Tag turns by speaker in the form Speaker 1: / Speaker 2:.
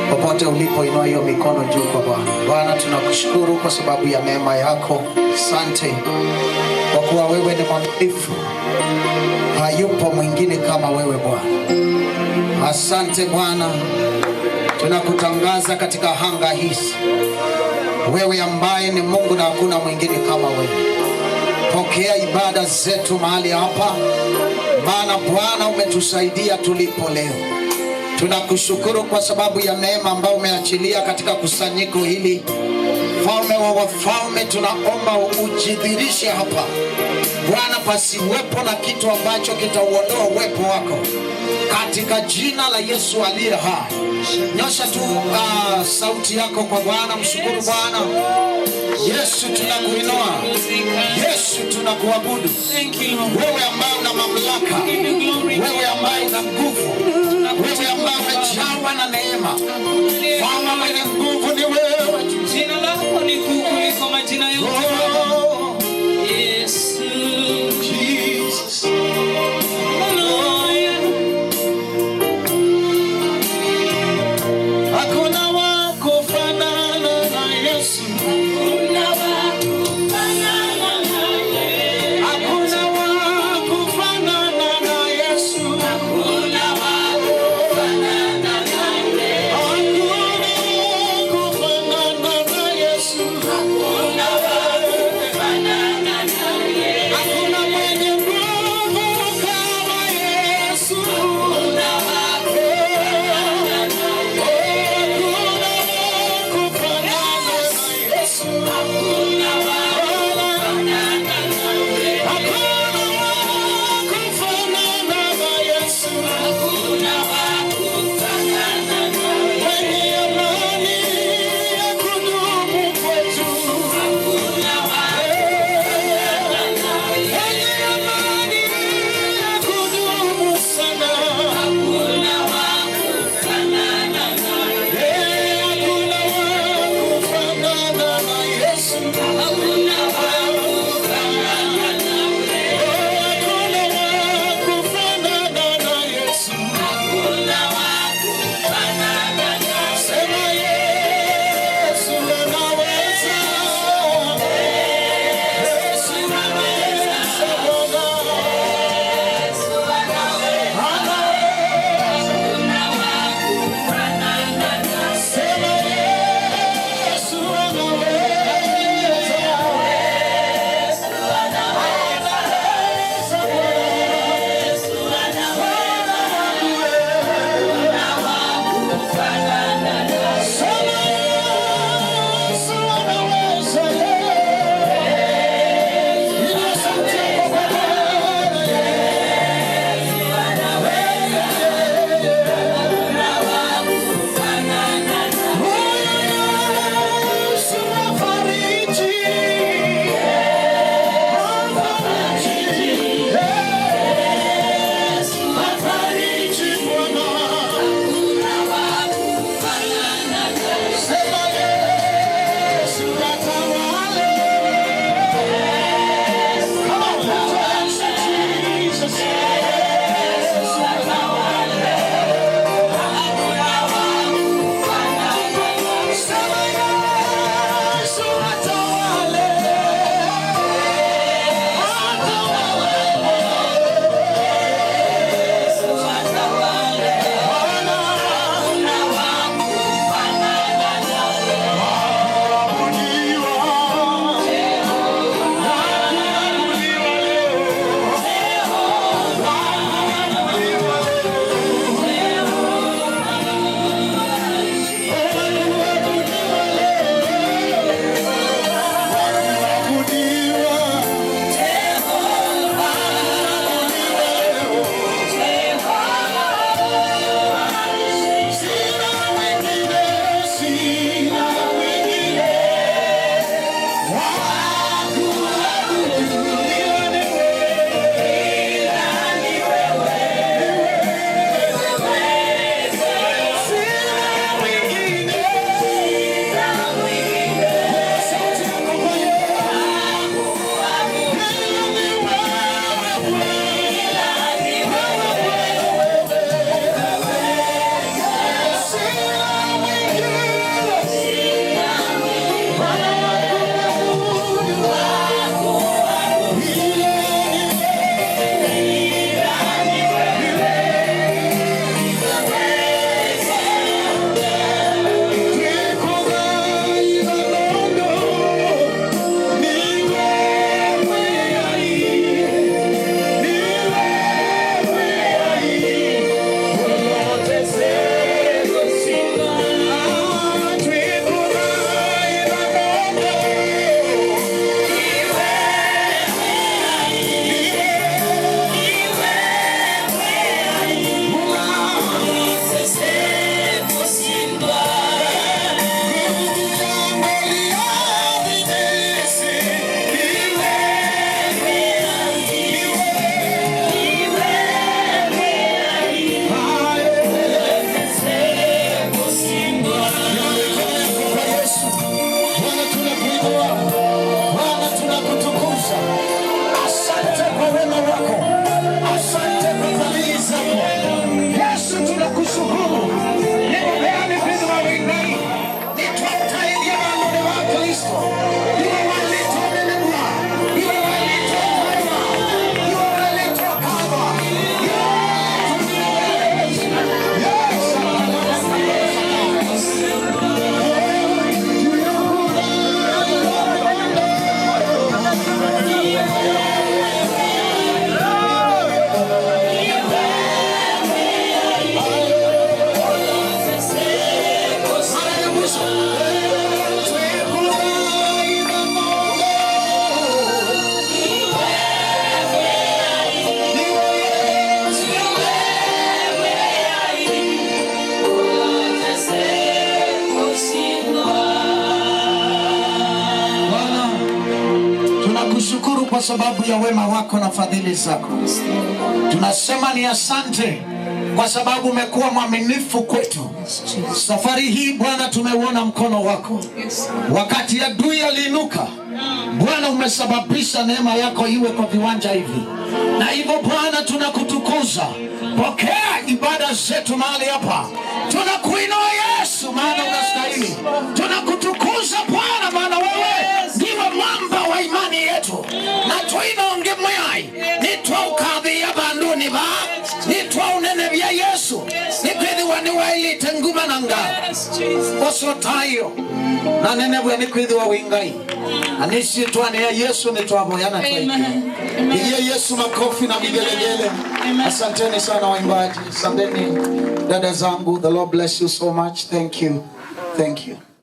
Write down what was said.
Speaker 1: Popote ulipo, inua hiyo mikono juu kwa Bwana. Bwana, tunakushukuru kwa sababu ya neema yako. Asante kwa kuwa wewe ni mwaminifu, hayupo mwingine kama wewe Bwana. Asante Bwana, tunakutangaza katika anga hizi, wewe ambaye ni Mungu na hakuna mwingine kama wewe. Pokea ibada zetu mahali hapa, maana Bwana umetusaidia tulipo leo. Tunakushukuru kwa sababu ya neema ambayo umeachilia katika kusanyiko hili. Mfalme wa wafalme, tunaomba ujidhihirishe hapa Bwana, pasiwepo na kitu ambacho kitauondoa uwepo wako, katika jina la Yesu aliye hai. Nyosha tu sauti yako kwa Bwana, mshukuru Bwana. Yesu, tunakuinua. Yesu, tunakuabudu.
Speaker 2: Thank you, Lord.
Speaker 1: Wewe ambaye una mamlaka, wewe ambaye una nguvu, wewe ambaye umejawa na neema, Bwana mwenye nguvu ni wewe.
Speaker 2: Jina lako ni kuu kuliko majina yote.
Speaker 1: Oh,
Speaker 2: Yesu.
Speaker 1: Jesus.
Speaker 2: Hallelujah.
Speaker 1: Hakuna wa kufanana na Yesu.
Speaker 2: Hakuna wa kufanana na Yesu.
Speaker 1: Hakuna wa kufanana na Yesu.
Speaker 2: Hakuna wa kufanana na Yesu.
Speaker 1: Hakuna wa kufanana na Yesu.
Speaker 2: Hakuna wa kufanana na Yesu.
Speaker 1: Hakuna mwenye nguvu kama Yesu.
Speaker 2: Hakuna wa kufanana na Yesu.
Speaker 1: Tunakushukuru kwa sababu ya wema wako na fadhili zako. Tunasema ni asante kwa sababu umekuwa mwaminifu kwetu. Safari hii, Bwana, tumeuona mkono wako. Wakati adui aliinuka, Bwana, umesababisha neema yako iwe kwa viwanja hivi, na hivyo, Bwana, tunakutukuza. Pokea ibada zetu mahali hapa. Tunakuinua Yesu, maana unastahili. Tunakutukuza Bwana, maana wewe ndiwe mwamba wa imani yetu na twinonge mwai nitwaukadhia banduni ba nitwaunenevya Yesu nikwithiwa niwailite nguma na ngao osotayo na nenevwe nikwithiwa wingai na nisitwania Yesu nitwavoyana twaikia. Pigie Yesu makofi na vigelegele. Asanteni sana waimbaji, asanteni dada zangu. The Lord bless you so much. Thank you, thank you.